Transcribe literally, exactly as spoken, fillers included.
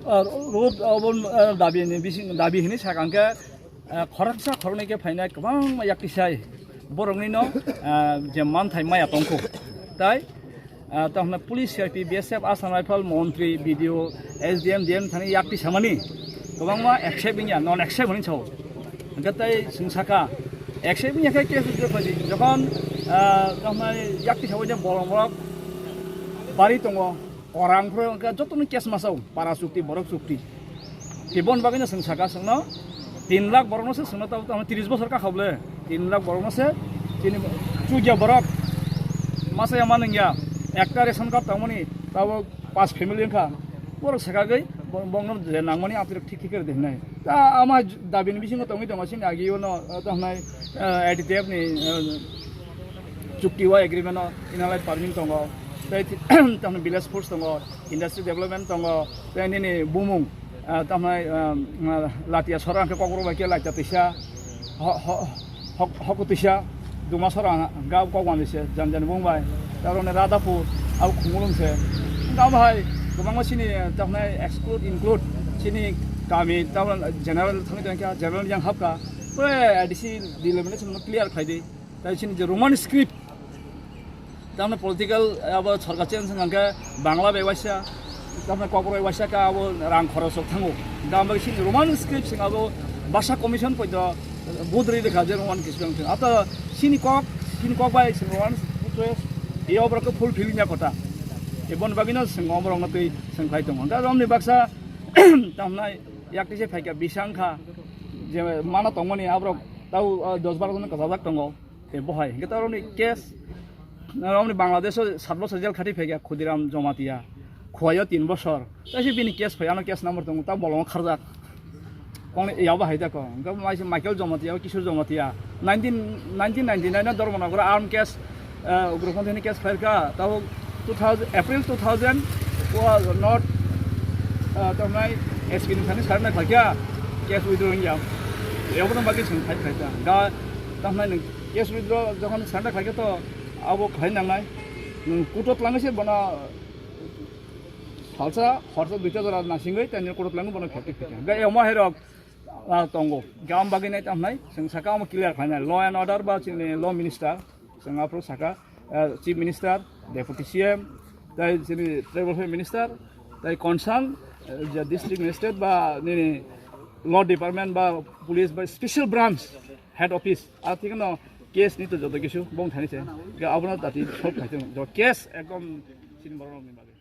Ah, road, ah, obo, ah, dabi ni bising, dabi hini sakang khe, ah, khoroksa khoroknwi khe phainai kwbangma yaktisai borokni no, ah, je manthai maya tongkho. Tai, ah, tamo police, C R P, B S F, Assam Rifle, montri, B D O, S D M, D M thani yakti samani kwbangma accept wngya, non accept hwnwi sao. Hwnkhe tai chwng saka, accept wngya khe case reject khlai di. Jokhon, ah, tamo yakti sawi je bolong borok bari tongo, korang phuru hwnkhe jotono case masao, para chukti, borok chukti. Tei bon bagwino chwng saka chwngno tin lakh borokno se chwngno tamo, tamo tris bosor kakha bole. Tin lakh borokno se chini chukya borok masa ya manwngya. Ekta ration card tangmani tabo pas family wngkha. Borok sakagwi bo-, bongno je nangmani atirok thik thik khe rwdi hwnwi. Ta ama j-, dabini bisingo tongwi tongo chini agio no, eh, tamo hwnai, eh, I T T F ni, eh, chukti o agreement o inner line permit tongo. Tei ti-, tamo village force tongo, industry development tongo, tei nini bumung, ah, tamo hwnai, ah, ah, Latia sora hwnkhe Kokborok bai khe Latia twisa, ho-, ho-, hok-, hoko twisa, Duma sora hwnkhe abo Kokbandi se, jan jan bung bai, tei oro hwnwi Radhapur, abo Khumulwng se. Hwnkhe abo hai kwbangma chini, ah, tamo hwnai exclude, include, chini kami, tamo general thangwi tongkha, general yang hapkha, pura A D C delimitation no clear khlai di. Tai chini je Roman script, tamni political abo sorkar change wngkha khe Bangla bai waisa, tamni Kokborok bai waisa khe abo rang khorok sok thango. Tamo bagwi chini Roman script sing abo basa commission poito budri lekha je Roman script wngkha. Ato chini kok, chini kok bai chini Roman script e oborok khe fulfill wngya kota. Eboni bagwino sing oborok no twi sing khlai tongo. Hwnkhe romni baksa tamnai yaktise phaikha bisang kha je mana tongmani aborok tau, ah, dos baro jon kwchajak tongo. Tei bo hai hwnkhe ta romni case, romni Bangladesh o sat bosor jail khati phaikha Khudiram Jamatia, Khowai o tin bosor. Tei se bini case phai, ano case number tongo, ta bolongo kharjak. Kongni yabo hai ta kong. Hwnkhe mai se Michael Jamatia, Kishore Jamatia. Nineteen, nineteen ninety-nine o Dharmanagar o arm case, eh, ugroponthi ni case file kha. Tabuk two thousand, April two thousand, o not, eh, tamnai S P ni thani surrender khlaikha, case withdraw wngya. Yabo no bagwi chwng fight khlaikha. Ga tamnai nwng case withdraw jokhon surrender khlaikha to abo khlai nangnai. Nwng court o twlangwi se bono salsa, horsa duita jora nasingwi tei court o twlangwi bono pherti khlaikha. Ga omo hai rok, ah, tongo. Ga am bagwi nai tamnai chwng saka omo clear khlainai. Law and order ba chini law minister, chwng aphuru saka, ah, chief minister, deputy C M, tei chini tribal affairs minister, tei concern, eh, je district magistrate ba nini law department ba police ba special branch head office, a thikno case ni to joto kisu bong thani se, ga abono dati solve khai tong, jo case ekdom chini borok ni bagwi.